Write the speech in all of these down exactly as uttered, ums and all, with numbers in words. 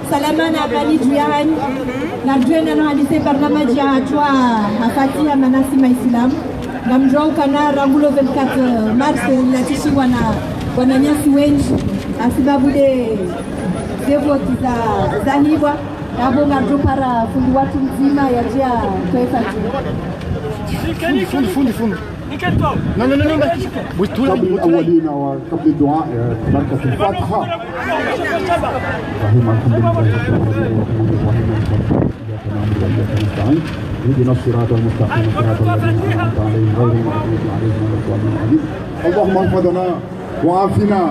Salama na amani dju yahanyu. Ngamdjuwa nano hadisi barnamaji ya hatru ha Fatiha mana si Maislamu. Ngamdjuwa ukana rangu le vingt-quatre mars rilatsishiwa na wananyasi wendji hasibabu de, de voti za, zahibwa. Yapvo ngamdjo para fundi watru mdzima yadje yatowe Fatiha. Fundi, fundi, fundi, fundi. Non, non, non, non. قبل الأولين وقبل الدعاء، آه، بركة الفاتحة. الرحيم، الحمد لله رب العالمين، الرحمن الرحيم، مالك يوم الدين، إياك نعبد وإياك نستعين، اهدنا الصراط المستقيم، صراط الذين أنعمت عليهم، غير المغضوب عليهم ولا الضالين، آمين. اللهم احفظنا وعافنا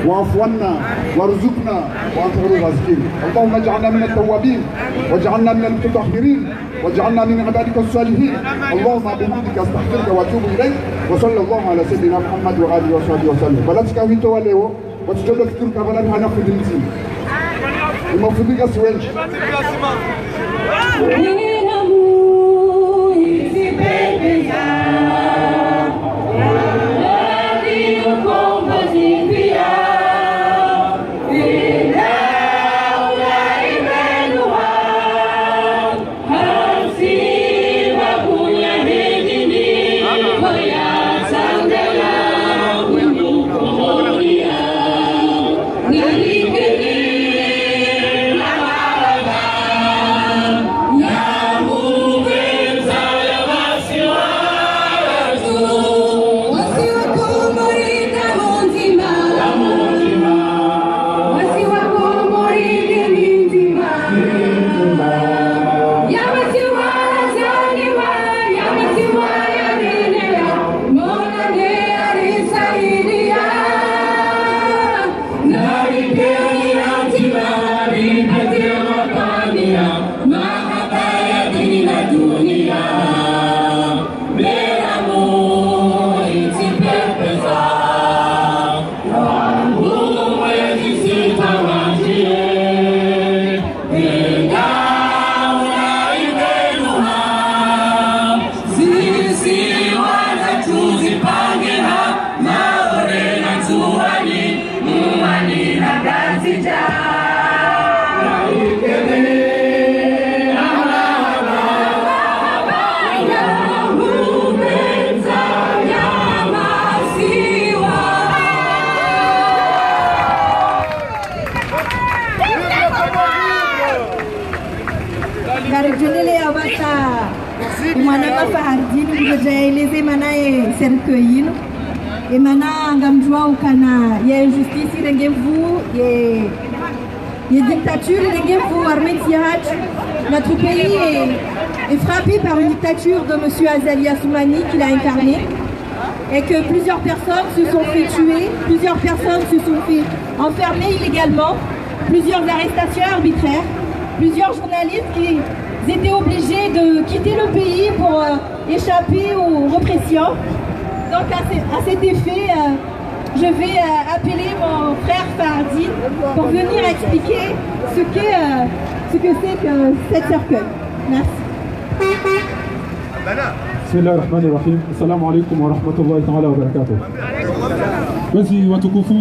واعف عنا وارزقنا وأنت خير الرازقين. اللهم اجعلنا من التوابين واجعلنا من المتطهرين واجعلنا من عبادك الصالحين. اللهم بحمدك أستغفرك وأتوب إليك. وصلى الله على سيدنا محمد وآله وصحبه وسلم. Bala tsika wito wa leo, watsidjo fikiri kabla hana fundi mdzima. Ni mafundi ngasi wendji. Ngaridjo endelea wasa mwananya Fahardine, ngudjo yaeleze mana ye cercueil yinu. Ye mana ngamdjuwa ukana ye injustice irenge nvuu, ye, ye dictature irenge nvuu harumwa entsi yahatru. Notre pays est, est frappé par une dictature de monsieur Azali Assoumani qu'il a incarnée. Et que plusieurs personnes se sont fait tuer, plusieurs personnes se sont fait enfermer illégalement, plusieurs arrestations arbitraires, plusieurs journalistes qui étaient obligés de quitter le pays pour, euh, échapper aux répressions. Donc à ce, à cet effet, euh, je vais, euh, appeler mon frère Fahardine pour venir expliquer ce que, euh, ce que c'est que cette cercueil. Merci. بسم الله الرحمن الرحيم. السلام عليكم ورحمة الله تعالى وبركاته. Kwezi watukufu,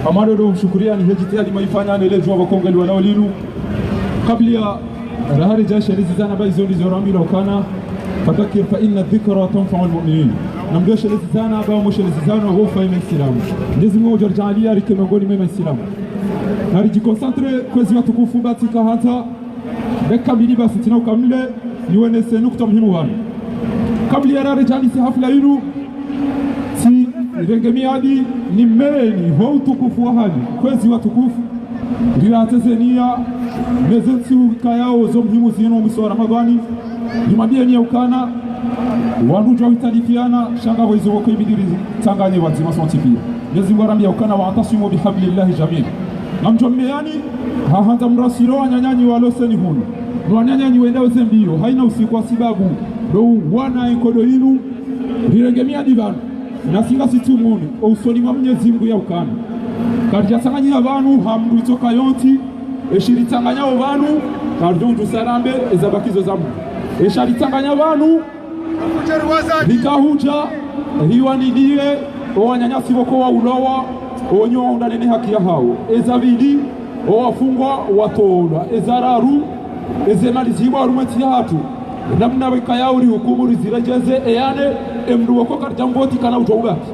amado do mshukuriani he jitihadi maifanya ne le djuwa wa kongeli wa nao linu. Kabla ya raha ridja shelezezana ba izo ndizo rambilwa ukana, فذكر فإن الذكرى تنفع المؤمنين. Namdo shelezezana ba mshelezezano wo fa ye Maislamu. Mwenyezi Mungu ngudjo ridjaaliya rike miongoni mwa ye Maislamu. Naridji concentré kwezi watukufu ba tsika hata dakika mbili basi tsina ukamili, niwenese nukta muhimu wanu. Kabla ya raha ridja nise hafla yinu, tsirenge miadi nimeni ho utukufu wa hali, kwezi watukufu, riratezeniya mezi ntsihu kayao zo muhimu zinu mwiso wa Ramadhani, nimwambiyeni ya ukana, wandru djuwa witalifiana, sha ngapvo izo pvoko ibidi ritsanganye pvwadzima sontsi piya. Mwenyezi Mungu harambiya ukana, واعتصموا بحبل الله جميعا. Ngamdjo meyani, ha handza mrasilo wananyanyi walo seni hunu. No wananyanyi wendao ze mbiyo, hayina usiku hasibabu, ndo wana ye nkodo yinu, rirenge miadi pvanu. Nasi ngasi tsumuni, o usoni mwa Mwenyezi Mungu ya ukana. Karidja tsanganya pvanu, ha mdru itsoka yontsi, eshi ritsanganya pvanu, karidjo ndru sarambe, eza bakizo za mdru. Esha ritsanganya pvanu, rika hudja, riwanidiye, o wananyasi pvoko wa ulowa, o nyo wa undane ne haki ya hawo. Eza pvili, O wafungwa watolwa, eza raru, eze mali zibwa harumwa entsi yahatru. Namna weka ya uri hukumu riziredjeze, eyane, emndru woko karidja mvoti kana udjo ubaki.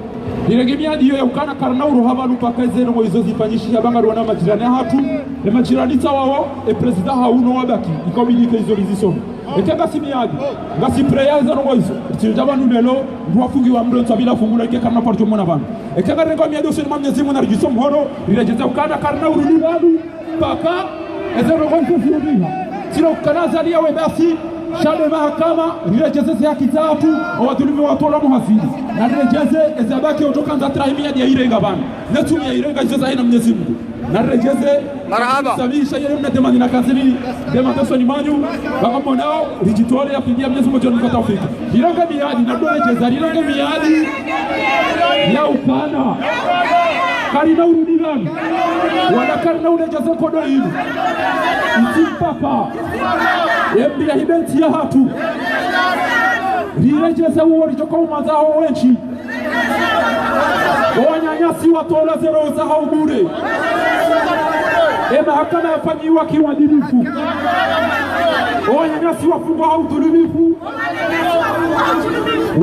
Nirenge miadi iyo ya ukana karina uroha pvanu mpaka eze ndrongoo izo zifanyishiha, ba ngariwona majirani yahatru, ne majirani tsi wawo, e prezida hau no wabaki, ikao bidi ike izo rizisome. Eka ngasi miadi, ngasi prêt ya eza ndrongoo izo. Ritsi ridja pvanu leo, mndru wafungiwa mndru ntsu bila fungulwa ike karina paro mona pvanu. Eka ngarirengwa miadi usoni mwa Mnyezi Mungu na ridjuse mhono, riredjeze ukana karina urudi pvanu, mpaka eze ndrongoo izo zirudiha. Tsi ilo ukana Azali yawe basi, sha nde mahakama, riredjeze ze haki zahatru, o wadhulumiwa watolwa mhazini. Na riredjeze eza baki otoka nza trahi miadi ya irenga pvanu. Ne tsumu ya irenga izo zahina Mnyezi Mungu. Na riredjeze, marahaba. Sabi, sha yele mna demande na kazini, demande usoni mwanyu, ba ngamonao, ridjitole ya fidia Mnyezi Mungu djoni kwa taufiki. Rirenge miadi, na riredjeze, rirenge miadi ya ukana karina urudi pvanu. Wala karina uredjeze nkodo inu. Itsi mpaka. Embi ya hibentsi yahatru. Riredjeze uwo ridjoka umaza ho wentsi. O wananyasi watolwa ze roho zahao bure. E mahakama yafanyiwa kiuadilifu. O wananyasi wafungwa ha udhulumifu.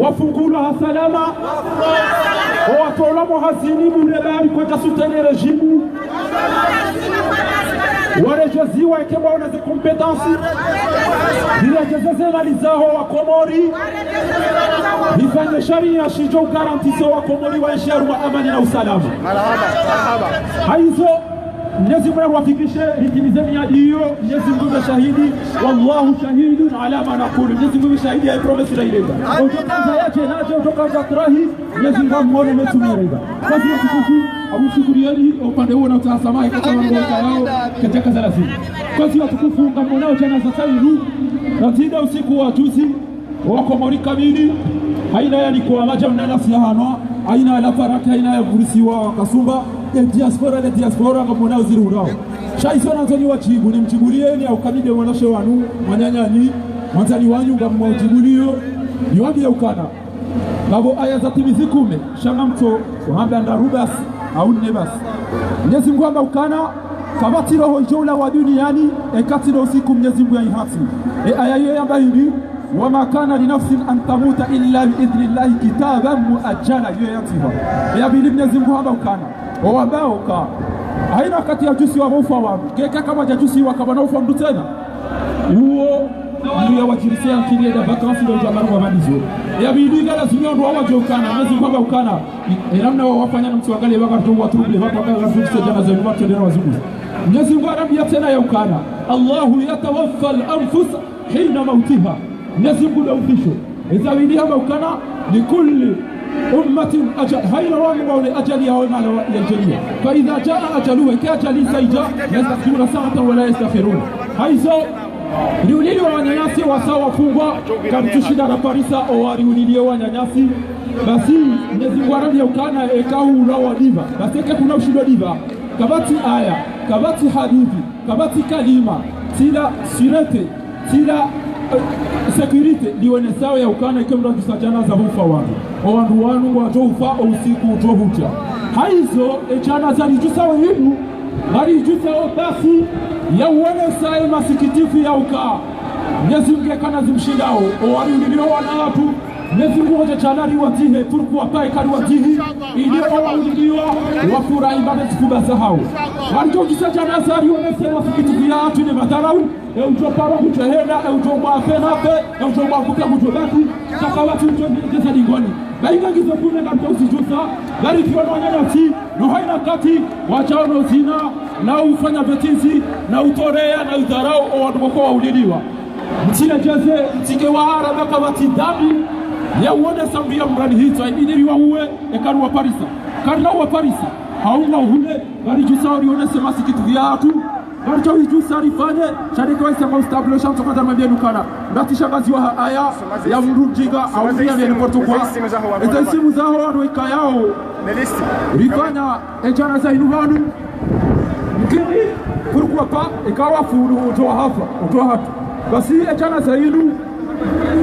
Wafungulwa ha salama. O watolwa mhazini bure bari kwadja soutenir régime. Waredjeziwa eke mwaona ze compétence. Riredjeze ze mali zaho wa Komori. Rifanye sharia shidjo garantir o wa Komori waenshi harumwa amani na usalama. Marahaba, marahaba. Haizo, Mnyezi Mungu nawafikishe, ritimize miadi iyo, Mnyezi Mungu nde shahidi, wallahu shahidun ala ma naqulu. Mnyezi Mungu nde shahidi ya promesse na irenga. Otoka nza yake, naje otoka nza trahi, Mnyezi Mungu amuone metsu merega. Kwezi watukufu, amushukurieni, upande huo na utahasamahi, kata wangu waka yao, katika zalazi. Kwezi watukufu, ngamonao djana za sailu, na tsi nde usiku wa juzi, wa Komori kamili, haina ya niko wa maja mnana siyahanwa, haina ya lafaraki, haina ya vurisiwa kasumba, e diaspora, e diaspora, ngamonao ziri urao. Sha izo nazo ni wajibu, nimjibulieni, au kamide mwanashe wanu, mwananyanyi, mwandzani wanyu, ngamwajibuliyo, niwambiye ukana. Ngapvo aya za timizi kume, sha ngamtso, uhamba ndraru basi, au nne basi. Mnyezi Mungu hamba ukana, kapvatsi roho idjo ulawa duniani, eka tsi ndo usiku Mnyezi Mungu ya ihatsi. E aya iyo yamba hindri, وما كان لنفس أن تموت إلا بإذن الله كتابا مؤجلا, iyo yantsiha. E ya pvili Mnyezi Mungu hamba ukana. Owambao ka, haina wakati yadjusiwa pvo ufa wanu, keka kamwadjadjusiwa kapvana ufa mndru tsena. Uwo, mndru yawadjirisiya nkili yenda vacances ndo udja maru wa manizo. Ya pvili, ngalazimu wandru wawadje ukana, Mnyezi Mungu hamba ukana. E namna wawafanya na mtsuangalie waka mtu wa trouble, waka waka mtu kusejana za nyuma, tendera wazungu. Mnyezi Mungu harambia tsena ya ukana. الله يتوفى الأنفس حين موتها. Mnyezi Mungu ndo ufisho. Eza pvili hamba ukana, لكل أمة أجل. Haina wanu waule ajali yawo na yawo yadjaliya. فإذا جاء أجلهم, eka ajali isa idja, لا يستأخرون ساعة ولا يستقدمون. Haizo, riuliliwa wananyasi wasa wafungwa, karitsushinda raparisa, owa riuliliye wananyasi. Basi, Mnyezi Mungu harambia ukana, eka ulawa diva. Basi, eka kuna ushindwa diva. Kapvatsi aya, kapvatsi hadisi, kapvatsi kalima, tsila sûreté, tsila, eh, sécurité, liwonesao ya ukana ike mndru adjusa djana za ufa wanu. O wandru wanu wadjo ufa o usiku udjo hudja. Haizo, e djana za lidjusao hinu, ngaridjusao basi ya uonesa e masikitifu ya uka. Mnyezi Mungu kana zimshindao, o wariulilio wana hatru, Mnyezi Mungu hodja djana riwadzihe, pourquoi pas eka riwadzihi, ili owauliliwa wafurahi mbapve zifuba zahao. Ngaridjo udjusa djana za rionese masikitifu yahatru ne madharau, e udjo paro kudjo henda, e udjo mwa fenafe, e udjo mwa kupe kudjo baki, sha kapvatsi udjo mdjeza dingoni. Ba inga ngizo kume ngaridjo uzidjusa, ngari pvio no wananyasi, no haina wakati, wadjao no zina, na ufanya bêtise, na utoreya, na udharau, o wandru woko wauliliwa. Mtsiredjeze, mtsike wahara, ba kapvatsi dhambi ya uonesa mbi ya mrani hitswa, ibidi riwauwe, eka riwaparisa. Karina uwaparisa, haunga uhule, ngaridjusao rionese masikitifu yahatru, ngaridjo idjusa rifanye, sha nde kawaida kwa ustabilo sha mtsoka za mambia nukana. Ngati shangaziwa ha aya, ya mndru mdjinga, au mndru ya n'importe quoi. Eza isimu zaho, wandru ikayao. Rifanya, e djana za inu pvanu. Mkini, pourquoi pas, eka wafu unu udjo hafa, udjo hatru. Basi, e djana za inu,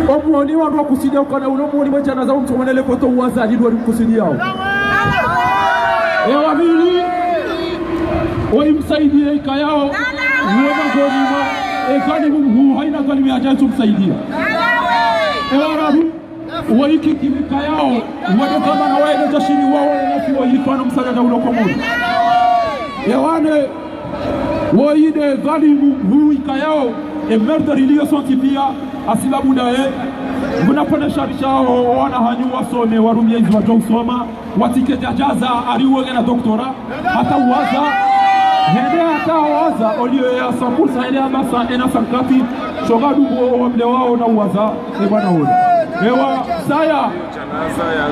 o muoni wandru wakusudia ukana uno muoni mwe djana za umtsomonele koto uwazalidwa ni mkusudiao. E wa pvili, Woyi msaidiye ikayao, wona ngonima, e dhwalimu mhuu, hayina dhwalimu yadja yitso msaidiya. E Waarabu, woyi kiki ikayao, wone kama na waye ne djashini wawo, e nasi woyi pvanu msadjadja ulo Komori. E wane, woyi nde dhwalimu mhuu ikayao, e meurtre iliyo santi piya, hasibabu ndaye, nguna pvone sharisha o, o wana hanyu wasome, warumiye izo wadjo usoma, watike djadjaza, hari wenge na doktora, hata uwaza, hende hata uwaza, oliyo ya sambusa, hende amasa, ena sankati, shoga dubu o wamle wawo na uwaza, e bwana wole. Ewa, saya,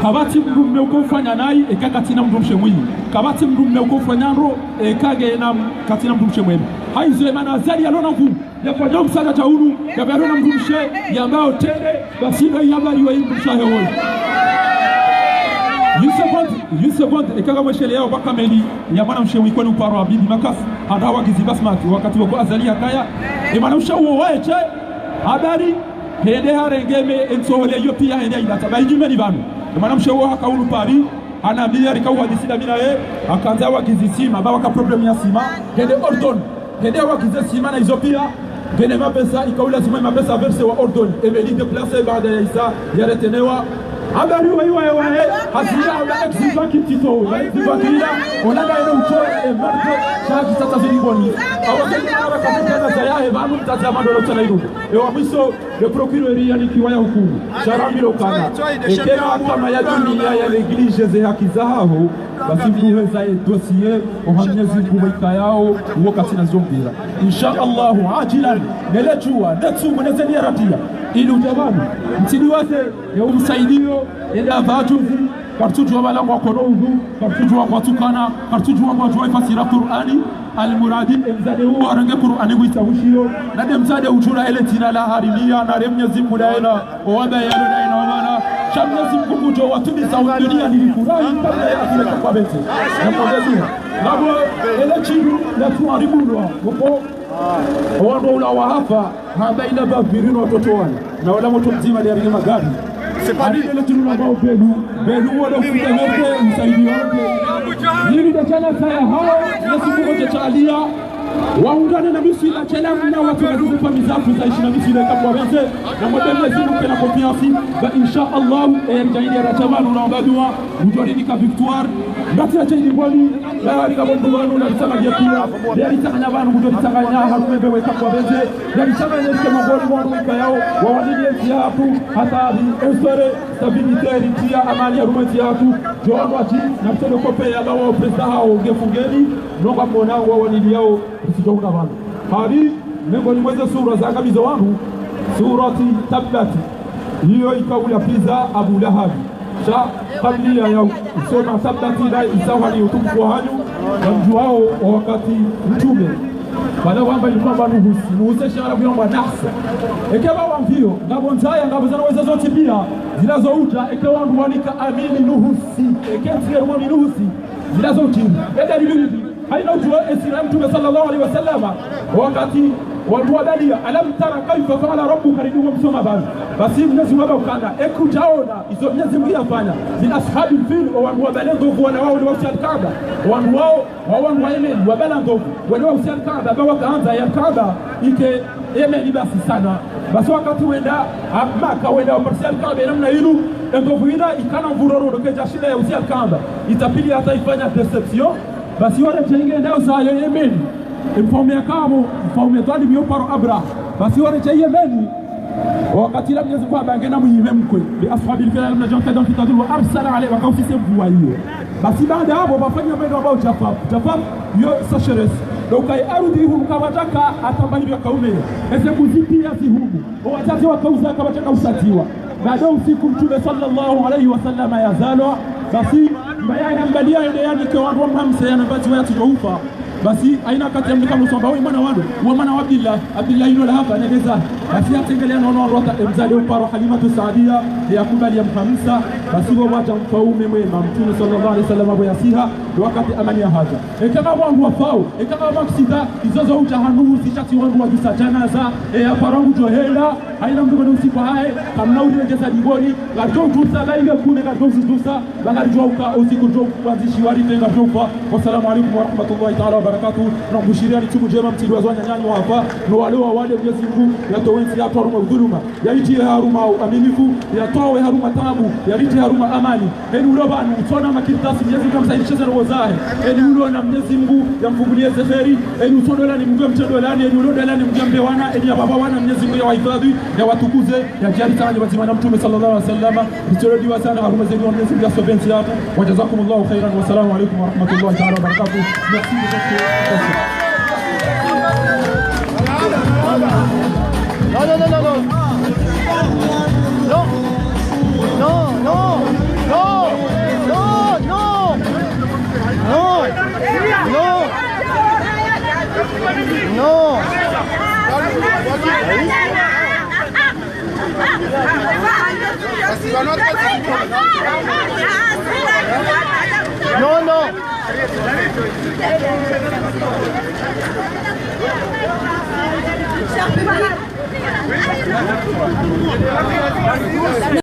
kapvatsi mdrume uko ufanya nayi, eka katsina mdrumshe mwenyi. Kapvatsi mdrume uko ufanya ndro, eka ngena katsina mdrumshe mwenyi. Hayizo emana Azali yalona ngu, yapvanya msadjadja unu, yapvanya mdrumshe, yamba otende, basi ndo yamba iwe mdrumshe hewe. Une seconde, une seconde, eka ngamwesheleyao pvwa kameli, ya mwanamshe wikoni uparo wa bibi Makasi, handa wagizi Basmati, wakati wako Azali yakaya, e mwanamshe uwo waye she, habari, hende harenge me, entsohole iyo piya hende hayilata, ba inyumeni pvanu. E mwanamshe uwo haka unu Paris, hanambiya rika uhadisi nda mi naye, hakandza wagizi sima, ba waka problème ya sima, hende ordonne, hende wagize sima na izo piya, ngena mapesa, ika ulazimu mapesa verse wa ordonne, e meli déplacé baada ya isa, yaretenewa. Habari wayi wayi wayi, hasiya ula exiva kitito, exiva kila, ona nda ene uto, e marque, shaji tata zili boni. Awa kati na kati na zaya, e pvanu mtata mandolo tsana ilu. Ewa mwiso, le procureur yanikiwa ya hukumu. Sha rambilwa ukana, eke mahakama ya duniya ya négligé ze haki zahaho, basi mduheza e dossier, oha Mnyezi Mngu ikayao, uwo katsina zombira. Insha Allahu, ajilan, nele djuwa, ne tsumu, ne zeni ya ratiya, ili udja pvanu, mtsidi wase, ye umsaidiyo, ye ndapva djuzi, karitsudjuwa pvala ngwa kono udhu, karitsudjuwa ngwa tsukana, karitsudjuwa ngwa djuwa ifasira Kur'ani, almuradi, emdzadze uwo harenge Kur'ani ngwitsa hushiyo, na nde mdzadze udjula ele dzina la harimiya, na re Mnyezi Mngu daena, owaba yalo daena wabala, sha Mnyezi Mngu kudjo watubisa uduniya nili furahi, kabla ya akhira kwa bezi. Na kwa bezi. Ngapvo, ele shindru, la tuharibulwa, uko, owandru ula wahafa, hamba ila ba virino watoto wana. Na wala motro mdzima nde yarenge magari. Ari ele tunu lamba o Belu, Belu wala ufuta yote, msaidi yote. Nili nde shana saya hawo, nasi kuko shaliya. Waungane na miswila, shela mna watu wazize famiyi zafu za ishi na miswila eka kwa beze. Na mwa Mnyezi Mngu kena confiance, ba insha Allah, e, rijayili ya ratamanu na wabadua, udjori nika victoire. Ngati ya shayini bwani, ba rika bombo wanu, na ritsanga ya piya, ya ritsanga na wanu, udjori tsanga ya harumwe bewe eka kwa beze. Yalitsanganya rike mongoni mwa wandru ikayao, wawaniliye ntsi yahatru, hata ri instaurer stabilité, ritriye amani harumwa entsi yahatru, djo wandru watsi, na mtsono kope ya bawa o président hawo nge fungeni, nonga mona wawaniliyao, ritsidjo una pvanu. Hari, mengoni mwa eze sura zangamiza wandru, surati Tabbati, iyo ikao ulapviza Abu Lahabi. Sha, kabla ya usoma Tabbati la isa wali utukufu wahanyu, ngamdjuwao owakati mtrume. Bala wamba ili kwamba nuhusi, nuhusi sha Arabu yamba nahsa. Eke ba wamviyo, ngapvo ndzaya, ngapvo zana weza zontsi piya, zila zo udja, eke wandru wanika amini nuhusi, eke ntsi ya ruwa ni nuhusi, zila zo udjiri. Eda libiridi, Hayina udjuwa esira ya Mtrume swalla Allahu alayhi wa sallama, wakati wandru wabaliya, "Alam tara kayfa fa'ala rabbuka bi ashabil fil." Basi Mnyezi Mungu hamba ukana, eka kudjaona izo Mnyezi Mungu yafanya, bil ashabil fil, owandru wabala ndrovu wana wawo wende wahushiya Alkaaba, owandru wawo, wawandru wa Yemeni, wabala ndrovu, wende wahushiya Alkaaba, ba wakaandza ye Alkaaba, ike Yemeni basi sana. Basi wakati wenda, a, Maka wenda waparishiya Alkaaba, ye namna inu, endrovu ina ikana mvuroro, ndo kedjashinda yahushiya Alkaaba, itsapvili hata ifanya déception, basi waredjeyi ngwendao zayo Yemeni. Mfaume yakapvo, mfaume dhwalimu yo paro Abraha. Basi waredjeyi Yemeni. Wakati ula Mnyezi Mungu hamba ngena mwive mkwe. Bi ashabil fil, alam naj'al kaydahum fi tadlil wa arsala alayhim, wakawusise mvua iyo. Basi baada yapvo, pvafanya mwendo wambwao jafaf. Jafaf, yo sécheresse. Ndo ukaya ardhwi ihunuka wadjaka, hata mbali ya kaume. Eze mbuzi piya zihunu. Owadzadze wakauzaka wadjaka usatiwa. Baada usiku Mtrume swalla Allahu alayhi wa sallama yazalwa, basi, mbaye yahambaliya yende yanike wandru wamhamse yana mbazi waya tsidjo ufa. Basi, hayina wakati yamnika msomba, we mwana wandru, we mwana wa Abdillah, Abdillah inu la hamba, nendeza. Basi, yatengelea nono wandru hata emzale uparo Halimatu Saadiya, yakubali yamhamsa. Basi wo wadja mfaume mwema, Mtrume swallallahu alayhi wasallam apvo yasiha, ndo wakati amani yahadja. Eka ngapvo wandru wafao, eka ngapvo aksida, izo zo udja hanu zishatsi wandru wadjusa djanaza, e, yaparo ngudjo henda, hayina mndru ngwendo usiku hahe, kamna urirengeza dingoni, ngaridjo udjusa, la ile kune ngaridjo uzidjusa, ba ngaridjo uka, usiku djo wandzishi wari tenga djo ufa. Wassalamu alaikum warahmatullahi taala wabarakatuh. Nambushiriani tsumu ndjema mtsidjuwa zo wananyanyu wafa, no wale wawade Mwenyezi Mungu, yatowe ntsi yatru harumwa udhuluma. Yaritriye harumwa uaminifu, yatowe harumwa taabu, yaritriye harumwa amani. Eni ulo pvanu, utsona makaratasi, Mwenyezi Mungu yamsaidishe ze roho zahe. Eni ulo na Mwenyezi Mungu yamfunguliye ze kheri. Eni utsona ndolani, Mungu yamtse ndolani. Eni ulo ndolani, Mungu yambe wana. Eni yapvapva wana, Mwenyezi Mungu yawahifadhwi, yawatukuze, yadjali tsanganya pvadzima na Mtrume swallallahu alayhi wasallam. Ritsolo diwasana harumwa ze dua, Mwenyezi Mungu yasobe ntsi yatru. Wa jazakumullahu khairan. Wassalamu alaikum warahmatullahi taala wabarakatuh. Merci de votre attention. Non, non, non, non, non. Non. Non, non, non. Non, non. Non. Non. Non. Non, non.